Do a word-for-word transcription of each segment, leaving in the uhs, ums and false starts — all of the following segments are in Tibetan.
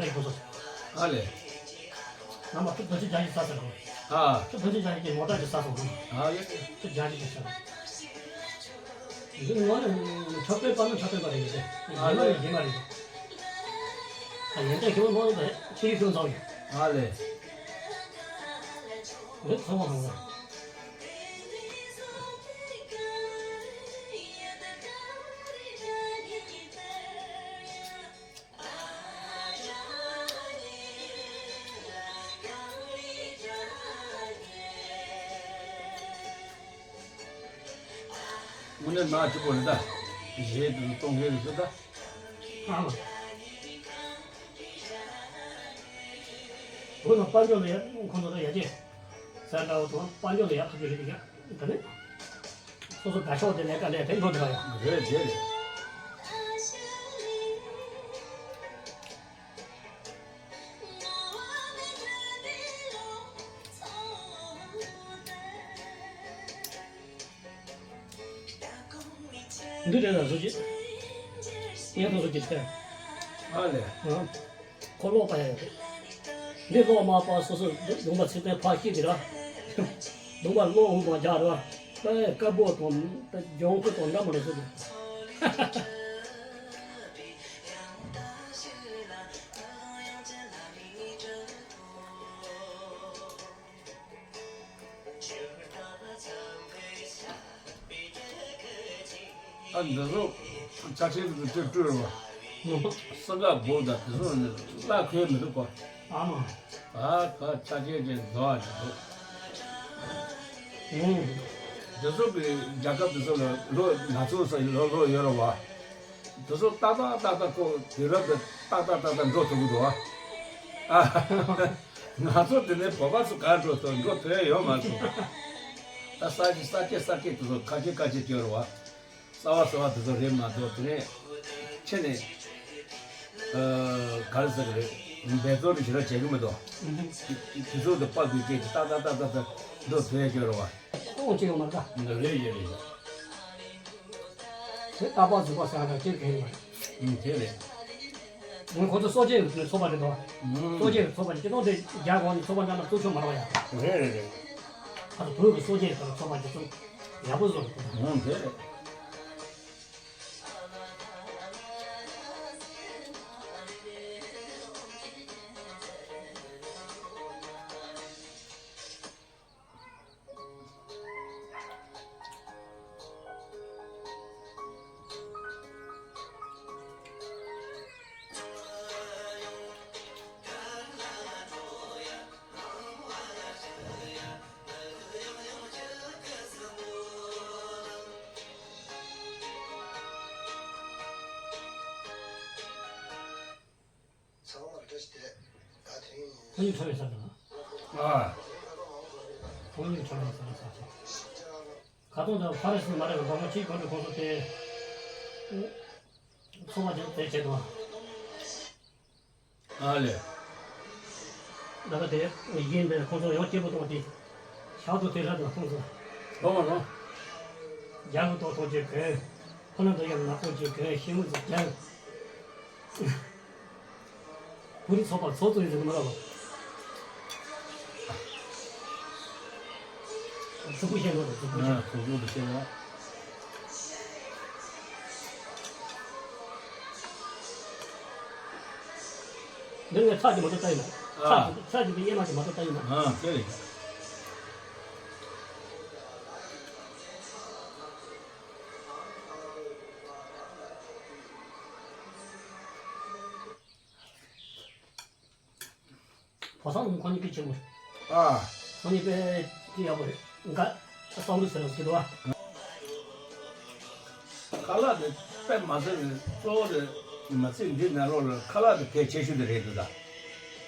ཡིག་ཐོག་སོ། ཨ་ལེ། ནམ་པ་ཁྲི་བདུན་ཅུ་བརྒྱད་ཅུ་ས་ཟེར་གོ། ཨ། ཁྲི་བདུན་ཅུ་བརྒྱད་ཅུ་གི་མོ་ཊ་ཅིག་ས་སོང་ནམ། ཨ་ལེ། ཁྲི་བརྒྱད་ཅུ་གི་ས། འདི་ནང་ནས་འཁྲབ་སྟོན་པ་ནི་འཁྲབ་སྟོན་པ་རེད་ཡོད་དེ། ཨ་ལེ། ཡིན་མ་རེད་ཡིན་མ་རེད། ཨ་ཡོན་ཏན་ཞིག་མ་མང་ལ་ཆེ་ཤོས་ཤོས་ཚང་ཡོད། ཨ་ལེ། འདི་ཚང་མ་ཚང་མ། དངོས་གནས་ནག་ཅིག་པོ་རེད་ད། གཞས་དེ་ཚོ་གཏོང་མཁན་རེད་ད། ཨ་མ། འོ་ན་དཔལ་འབྱོར་ལ་ཡ་ཁོང་ཚོ་ལ་ཡ་ཅེ། ཟེར་འདྲ་བོ་དང་དཔལ་འབྱོར་ལ་ཡ་ཐུབ་ཀྱི་རེད་ཀྱ། ད་ནི། སོ་སོ་དགའ་ཕྱོགས་དེ་ལས་ཀ་ལས་དེ་འགྲོ་འདུག་ཡ། རེད་དེ་རེད། འདི་རེད་ལ་བཟོ་ཅིག་ངས་ཐོག་བཟོ་ཅིག་ཐལ། ཨ་ལས། ཨ། ཁོ་ཀློག་པ་ཡ་ཡོད་རེད། འདི་ཀློག་མ་པ་སོ་སོ་ལུང་པ་ཚིག་དོན་ཕར་ཤེས་དེ་ར། ལུང་པ་ཀློག་འོང་དང་རྒྱག་ར། ཨེ་དཀར་པོ་དང་ལྗང་ཁུ་དང་འདྲ་མི་འདྲ་བཟོ་དེ། ཨ་འདི་ཚོ་ཆ་ཆེན་དུ་སྤྲོད་སྤྲོད་རོགས། སྲིན་ག་སྦུག་དང་དེ་ཚོ་ནི་བླ་ཁོལ་མི་འདུག་གོ། ཨ་མ། ཨ་ཁ་ཆ་ཆེན་ཅན་རྫོགས་ཨ་འདི་ཚོ། ཨུ། འདི་ཚོ་གི་རྒྱལ་ཁབ་འདི་ཚོ་ལ་ལོ་ན་ཚོད་ས་ལོ་ལོ་ཡོད་རེད་བ། དེ་ཚོ་ཏག་ཏག་ཏག་ཏག་ཁོ་དུས་རབས་དེ་ཏག་ཏག་ཏག་ཏག་འགྲོ་ཐུབ་ཀྱི་འདུག་ཨ། ང་ཚོ་དེ་ནས་བོད་པ་ཚོ་ག་འགྲོ་ཐུབ་འགྲོ་ཐུབ་ཡ་ཡོད་མ་རེད། ད་ས་སྐྱེ་ས་སྐྱེ་ས་སྐྱེ་དེ་ཚོ་ཁ་ཆེ་ཁ་ཆེ་སྐྱེ་རུ་བ། གསར་བ་གསར་བ་དེ་ཚོ་རེད་མ་གཏོགས་དེ་ནས་ཕྱི་ནས་ཨ་ག་རེ་ཟེར་གི་རེད། འབད་བརྩོན་རེ་ཞེ་དྲག་བྱེད་ཀྱི་མི་འདུག་དེ་ཚོ་དེ་དཔའ་དགོས་སྐད་ཀྱི་ཏག་ཏག་ཏག་ཏག་ཏག་འགྲོ་ཐུབ་ཡ་སྐྱེ་རུ་བ། ཨོ་ཅི་ཡོང་མ་ད། འདི་རེད་ཡོད་རེད། དེ་རྟག་པར་འཛུགས་པ་ཟེར་བ་དང་ཅིག་གལ་ཡོད་རེད། ཨུམ་དེ་རེད། ངས་ཁོ་ཚོ་སྲོག་གཅོད་ཀྱི་ཚོགས་པ་རེད་དོ། ཨུམ། སྲོག་གཅོད་ཀྱི་ཚོགས་པ་ཅིག་སྟོང་དེ་རྒྱ་གོང་ནས་ཚོགས་པ་འདྲ་མ་བཙུགས་ཆོག་མ་རེད་བ་ཡ། རེད་རེད་རེད། ཁ་ཚོ་བོད་ཀྱི་སྲོག་གཅོད་ཀྱི་ཚོགས་པ་ཅིག་བཙུགས་ཡག་པོ་བཟོ་རེད། ཨུམ་དེ་རེད། ཚང་མར་བཀྲ་ཤིས་བདེ་ལེགས། ད་དེ་རིང་ཁོང་གཉིས་འཁྲབ་པའི་ས་དང་། ཨ། ཁོང་གཉིས་འཁྲབ་པའི་ས་དང་ས་ཆ། ཁ་ཐོག་དང་ཕ་རི་སི་མ་རེད་པ། འབངས་མི་གཅིག་གང་དུ་ཁོང་ཚོ་དེ། ཚོགས་པ་དེ་དེ་བྱེད་དང་། ཨ་ལས། ད་ལྟ་དེ་ཡིན་པས་ཁོང་ཚོ་ཡང་སྐྱིད་པོ་གཏོང་དེ། ཞག་ཏུ་དེ་ར་དང་ཁོང་ཚོ། ལོ་མ་ལོ། རྒྱ་གི་ཏོག་ཐོག་ཅེས་གོན། ཁོ་ན་ཏོ་ཡང་ནག་པོ་ཅེས་གོན་ཤིང་མོ་ཚོ་རྒྱ། བུ་རི་ཚོགས་པ་ཚོགས་གཙོ་ཡིན་ཟེར་གི་མ་རེད་པ། གཟུགས་པོ་ཤེས་ནོ་རེད། གཟུགས་པོ་ཤེས། ཨ་གཟུགས་པོ་ཤེས་ན། འདི་ནས་ཚར་གཅིག་མ་གཏོགས་ལྟ་ཡིན་ན། ཨ། ཚར་གཅིག་ཚར་གཅིག་གི་གཡས་མ་གཅིག་མ་གཏོགས་ལྟ་ཡིན་ན། ཨ་དེ་རེད། བོ་སང་ལུང་ཁོ་གཉིས་ཀྱི་ཆེན་མོ། ཨ། ཁོ་གཉིས་དཔེ་ཅི་ཡག་པོ་རེད། འགའ་བསམ་བློ་ཟེར་ལ་ཟེར་གི་འདུག་ཨ། ཁ་ལག་དེ་དཔེ་མ་ཟེར་ནས་གཙོ་བོ་དེ་མ་ཚིག་འདི་ནང་ལོགས་ལ་ཁ་ལག་དེ་གལ་ཆེ་ཤོས་དེ་རེད་འདུག་ད།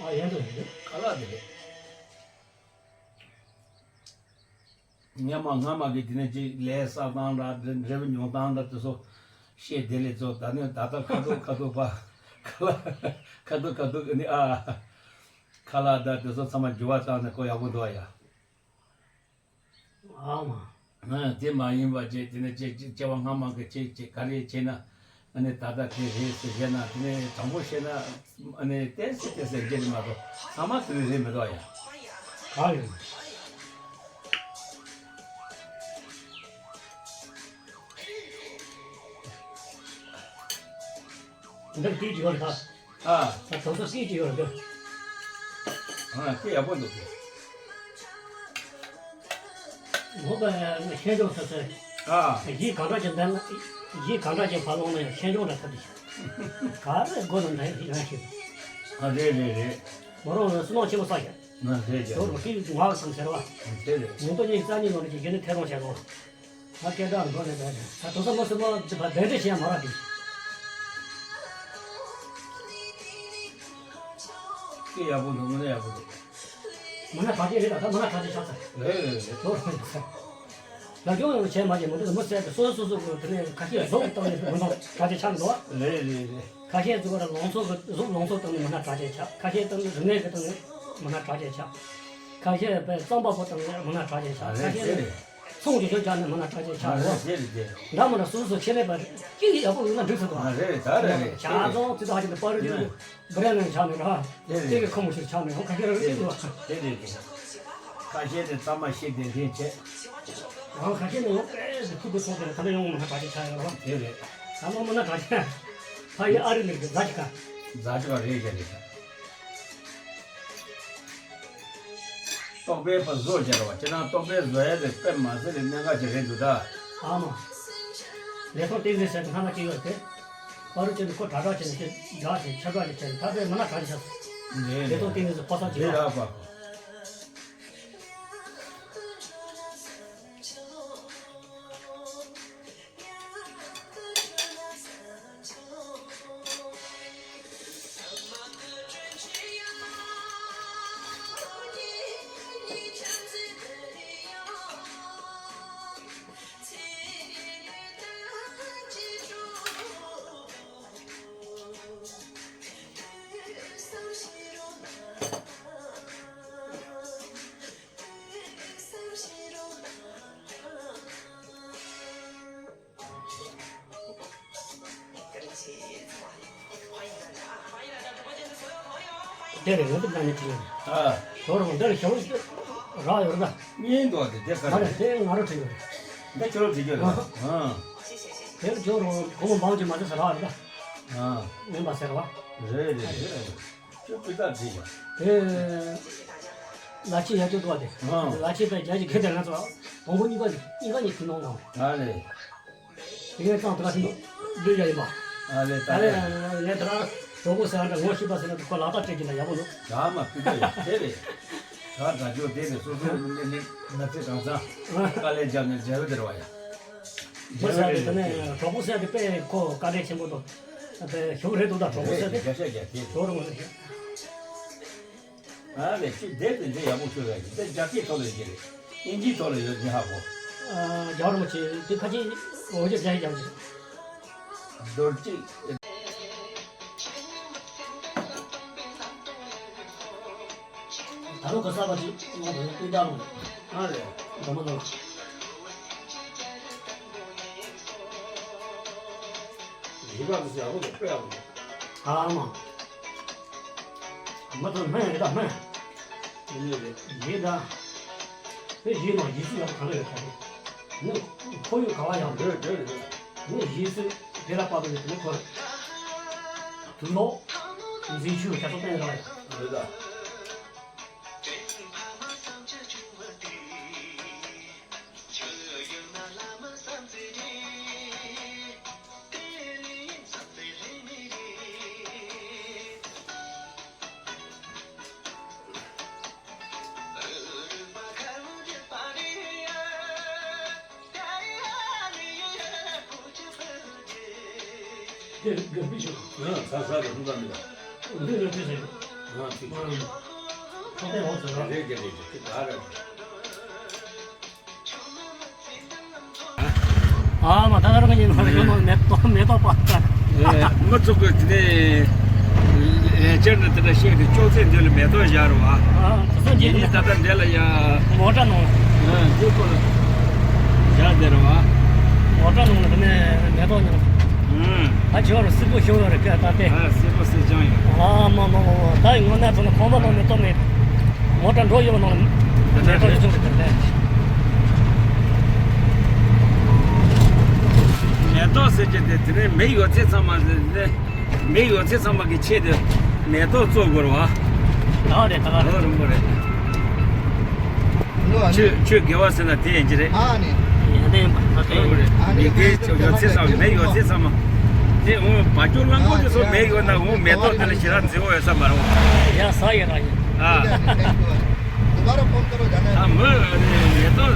ཨ་ཡན་དུ་རེད། ཁ་ལག་དེ་རེད། སྔ་མ་སྔ་མ་གི་དེ་ནས་ཅིག་ལས་བསགས་སྟངས་འདྲ་འབྲས་བུ་མྱོང་སྟངས་འདྲ་དེ་ཚོ་བཤད་དེ་ལས་ཚོ་ད་ནས་ད་ལྟ་ཁ་ཐུག་ཁ་ཐུག་པ་ཁ་ལག་ཁ་ཐུག་ཁ་ཐུག་གི་ནི་ཨ། ཁ་ལག་ད་དེ་ཚོ་ཚང་མ་འགྱུར་བ་བཏང་ནས་ཁོ་ཡག་པོ་འདུག་ཨ་ཡ། ཨ་མ། ཨ་དེ་མ་ཡིན་པ་བྱས་དེ་ནས་ཅེ་ཅེ་སྐྱེ་བ་སྔ་མ་གི་ཅེ་ཅེ་ག་རེ་བྱས་ན་ ཨ་ནི་ད་ལྟ་དེ་རེད་ཟེར་བཤད་ན། དེ་ནས་དྲང་པོ་བཤད་ན། ཨ་ནི་ཏོག་ཙམ་ཏོག་ཙམ་རྒྱུ་རེད་མ་གཏོགས་ཚང་མ་དེ་རེད་མི་འདུག་ཡ། ག་རེད། འདིར་སྐད་ཅིག་ཡོད་རེད་ད། ཨ། ད་དུང་ས་སྐད་ཅིག་ཡོད་རེད་འདིར། ཨ། སྐད་ཡག་པོ་འདུག་གི། ངོ་པ་ཤེས་འཇོག་ས་ས། ཨ། ཡིག་གང་འདྲ་ཅིག་འདེམས་ན། ཡིག་གང་འདྲ་ཅིག་ཕར་སློང་ན་ཡང་ཤེས་འཇོག་འདྲ་ཐབས་ཀྱི་ཞིག་ག་རེ་དགོས་ན་འདྲ་ཡང་ཞིག་ཨ། རེད་རེད་རེད། མོ་རང་ལ་བསོད་ནམས་ཆེན་པོ་བསགས་ཤག་ང་རེད་ཀྱང་། ཟོར་མ་སྐད་ངག་གསུམ་ཟེར་བ། དེ་རེད། ཉིས་སྟོང་ཉི་ཤུ་རྩ་གཉིས་ལོ་ནས་ཀྱི་རྒྱུན་ནས་ཐད་གཏོང་བྱས་སོང་། ད་སྐད་གྲགས་འགྲོ་ནས་བསྡད་ནས་ད་དུང་ས་མ་སུ་མ་དེ་བ་གདན་འདྲེན་བྱས་མ་རག་གི། སྐད་ཡག་པོ་འདུག་མི་སྣ་ཡག་པོ་འདུག་མི་སྣ་གྲགས་ཅན་རེད་ད། ད་མི་སྣ་གྲགས་ཅན་ཆགས་ཚར། རེད་རེད་རེད། ཟོར་མ་ཡིན་ས། ལ་སྐྱོང་ཡང་བྱས་མ་བྱས་མི་འདུག་མི་སེར་དེ་སོ་སོ་སོ་སོ་དེ་ནས་ཁ་ཤས་བཟོ་བཏང་ནས་མི་སྣ་གྲགས་ཅན་ཆགས་འདུག་རེད་རེད་རེད། ཁ་ཤས་ཚོ་ག་རེ་ལང་ཚོ་གི་གཟུགས་ལང་ཚོ་བཏང་ནས་མི་སྣ་གྲགས་ཅན་ཆགས། ཁ་ཤས་བཏང་ནས་རིག་གནས་ཀྱི་བཏང་ནས་མི་སྣ་གྲགས་ཅན་ཆགས། ཁ་ཤས་དཔེ་རྩོམ་པ་པོ་བཏང་ནས་མི་སྣ་གྲགས་ཅན་ཆགས། ཨ་ཁ་རེད་ཤས་རེད། ཚོང་གི་ཞོ་བྱས་ནས་མི་སྣ་གྲགས་ཅན་ཨ་ཆགས་རེད་རོ། ཤས་རེད་དེ། འདྲ་མི་འདྲ་སོ་སོ་ཆེད་ལས་པ་གཅིག་ཡག་པོ་ཡོད་ན་འགྲིག་ས་འདུག་ཨ་རེད་རེད་ད་རེད་རེད། ཞག་ཚོང་ཙི་ད་ཧ་ཅིག་ཏུ་པར་རིག་ཨ་འདུག་བྷི་རན་ནང་ཆགས་ནས་ར། དེ་རེད། དེ་གི་ཁོ་མོ་ཞིག་ཆགས་ནས་ཡང་ཁ་ཤས་རེད་དེ་འདུག་དེ་རེད་དེ། ཁ་ཤས་དེ་གཙང་མ་ཤེས་ལྡན་ལྡན་བྱས། ཡང་ཁ་ཤས་ནས་ཡང་དཔེ་ཟིག་ཐུག་པའི་ཚོང་དེ་ད་ལྟ་ཡང་མི་སྣ་གྲགས་ཅན་ཆགས་ཡོད་རོ། དེ་རེད། ད་མ་མི་སྣ་གྲགས་ཅན་ཕ་ཡི་ཨ་རི་ནས་རྫ་ཆི་ཀ་རྫ་ཆི་ཀ་རེད་ཀྱང་རེད། རྟོག་པའི་བཟོ་སྦྱར་བ། ཁྱེད་རང་རྟོག་པའི་བཟོ་ཡ་དེ་དཔེ་མ་ཟེར་ནས་གནད་འགག་ཅིག་རེད་འདུག་ད། ཨ་མ། ལས་ཐོག་ཏིང་འཛིན་ཟེར་དུས་སྔ་མ་ཅིག་ཡོད་དེ། པ་རུ་ཅན་ཁོ་དྲ་གྲགས་ཅན་དེ་འདྲ་ཞིག་ཆབ་གྲགས་ཀྱི་ཆེད་ད་དཔེ་མི་སྣ་གྲགས་ཆགས། རེད་ལས་ཐོག་ཏིང་འཛིན་ཟེར་ཕོ་སང་ཅིག་རེད་ཡོད། ཨ་པ། དེ་རེད། ང་ཚོ་ན་ནི་དྲིས་ཡོད། ཨ། ཞོར་རང་འདིར་ཞོར་རག་ཡོད་རེད་ད། གཉིས་འདུག་དེ་དེ་ག་མ་རེད། རེད། དེ་ང་རང་དྲིས་ཡོད་རེད། འདི་ཁྱོད་རང་དྲིས་ཡོད་རེད། ཨ། དེར་ཞོར་རང་གོང་མ་འབངས་ཀྱི་མ་དེ་ས་རག་རེད་ད། ཨ། མིན་པ་ཟེར་བ། རེད་རེད་རེད། ཁྱོད་སྤུས་དག་བྲིས་ཡོད། དེ་ལ་ཆེ་ཡ་ཅོ་འདུག་དེ། ཨ། ལ་ཆེ་པའི་རྒྱ་ཆེ་གེ་དེ་ང་ཚོ་བོང་བུ་གཉིས་ཀ་གཉིས་ཀ་གཉིས་ཁྱི་ནང་ནང་། ཨ་ལེ། དེ་ངས་ཀྱང་དེ་ག་ཞིག་འདོད་ཡ་ཡིན་པ། ཨ་ལེ། ད་ད་ལེ། ལེ་ངས་དེ་རང་གྲོགས་པོ་ཟེར་བ་འདྲ་ངོ་ཤེས་པ་ཟེར་ན་ཁོ་ལག་བསྟར་སྤྲད་ཀྱི་ན་ཡག་པོ་འདུག་ད་མ་སྤུས་ཀ་ཡག་དེ་རེད། ད་དགའ་ཕྱོགས་དེ་རེད། སོ་སོ་ནི་ནི་ན་ཚེ་གང་ཚང་དཀའ་ལས་བརྒྱབ་ནས་འབྲས་བུ་དེ་རེད་བ་ཡ། མོ་ཟེར་དེ་ནས་གྲོགས་པོ་ཟེར་དེ་དཔེ་ཁོ་དཀའ་ལས་ཆེན་པོ་འདུག་དཔེ་ཞུ་རེད་འདུག་ད་གྲོགས་པོ་ཟེར་དེ། རེད། བརྒྱ་ཆ་བརྒྱ་དེ་རེད། ཞུ་རུང་རེད། ཨ་ལས་ཅི་བསྡད་དེ་འདྲ་ཡག་པོ་ཤོད་ར་ཡིན། དེ་རྒྱ་སྐད་ཐོག་ལ་ཡོད་ཀྱི་རེད། ཨིན་ཇིའི་ཐོག་ལ་ཡོད་ཀྱི་ཧ་གོ། ཨ། རྒྱག་རོགས་བྱེད། དེ་ཕལ་ཆེར་འོ་ཇ་རྒྱག་རྒྱག་ཅིག་རྡོར་གཅིག་ད་རུང་ག་ས་པ་ཅིག་ང་དང་སྤུན་ཟླ་རུང་། ཨ་ལས། འགྲོ་མ་འགྲོ། རིག་པ་དེ་ཡག་པོ་འདུག་དཔེ་ཡག་པོ་འདུག་ཨ་མ། མ་ཐོན་སྨན་རེད་ད་སྨན། ཡིན་རེད། ཡིན་ད། དེ་ཡིན་ནོ་ཡིན་སུ་ཡག་པོ་ག་ལ་ཡོད་ད་རེད། ནི་ཁོར་ཡུག་ག་བ་ཡག་རེད་རེད་རེད། ནི་ཡིན་སུ་དེ་ལ་དཔག་པའི་དེ་ནི་ཁོ། དུ་ལོ། འཛིན་ཆུ་བྱ་ཚོ་བསྟན་ར་ཡག་རེད་ད། དེ་རིགས་དགའ་པོ་ཞིག་ང་ཚ་ཚ་རུ་ཧུང་ད་མི་ད། འདི་རེད་དེ་ཟེར། ང་ཚིག་ཨང་། ཁ་གཏད་འོང་ཟེར་ར། རེད་རེད་རེད་རེད། དེ་ག་རེད། ཨ་མ་ད་ག་རང་ཡིན་ན་ཡོད་ནོ་མེ་ཏོག་མེ་ཏོག་པ་ད། ཨེ། མི་ཚོགས་ཀྱི་དེ་ནས་ལས་བྱེད་ནི་དེ་འདྲ་བཤད་དེ་ཅོག་ཙེ་འདི་ལ་མེ་ཏོག་བཞག་རེད་བ། ཨ། དེ་ཚོ་འདི་ཡིན་ད་ལྟ་འདི་ལ་ཡ། མོ་ཊ་ནང་། ཨ། འདི་ཁོ་ལ་བཞག་བསྡད་རེད་བ། མོ་ཊ་ནང་ལ་དེ་ནས་མེ་ཏོག་ཉོ། ཨུམ། ད་ཇོ་རུ་སིལ་བུ་ཤོར་བ་རེད་ཀ་ད་དེ། ཨ་སིལ་བུ་སིལ་ཅང་ཡོད། ཨ་མ་མ་མ་མ། ད་ཡིན་ངོ་ན་ཚོ་ན་ཁོང་པ་ནང་མེ་ཏོག་མེད། མོ་ཊ་འགྲོ་ཡོད་ནང་མེ་ཏོག་ཡོད་ཅུང་རེད་དེ། མེ་ཏོག་ཟེར་གྱི་དེ་དེ་ནས་མེ་ཡོད་ཚད་ཚང་མ་ལས་མེ་ཡོད་ཚད་ཚང་མ་གི་ཆེད་དུ་མེ་ཏོག་བཙོ་དགོས་རེད་བ། ད་རེད་ད་རེད། ཨོ་རིན་པོ་རེད། ཆོས་ཆོས་དགེ་བ་ཟེར་ན་དེ་ཡིན་གྱི་རེད། ཨ་ནི། ཡོན་ཏན་ཡིན་པ་ད་དེ་ཡིན། མི་དགེ་ཡོད་ཚད་ཚང་མ་མེ་ཡོད་ཚད་ཚང་མ། དེ་འོང་བ་ཅོ་རླངས་འཁོར་དེ་ཚོ་མེ་ཡོད་ན་འོང་མེ་ཏོག་དེ་ལ་ཞེ་དྲག་མཛེས་པོ་ཡོད་ས་མ་རེད། ཡ་ས་ཡ་ར་ཡིན། ཨ། ད་མི་མེ་ཏོག་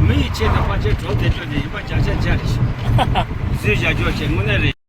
མི་ཡི་ཆེད་དུ་ཕལ་ཆེར་གྲོགས་དེ་ཚོ་དེ་ཡིན་པ་བརྒྱ་ཆ་བརྒྱ་རེད། སུས་བཞག་ཆོག་བྱེད་དངོས་གནས་རེད།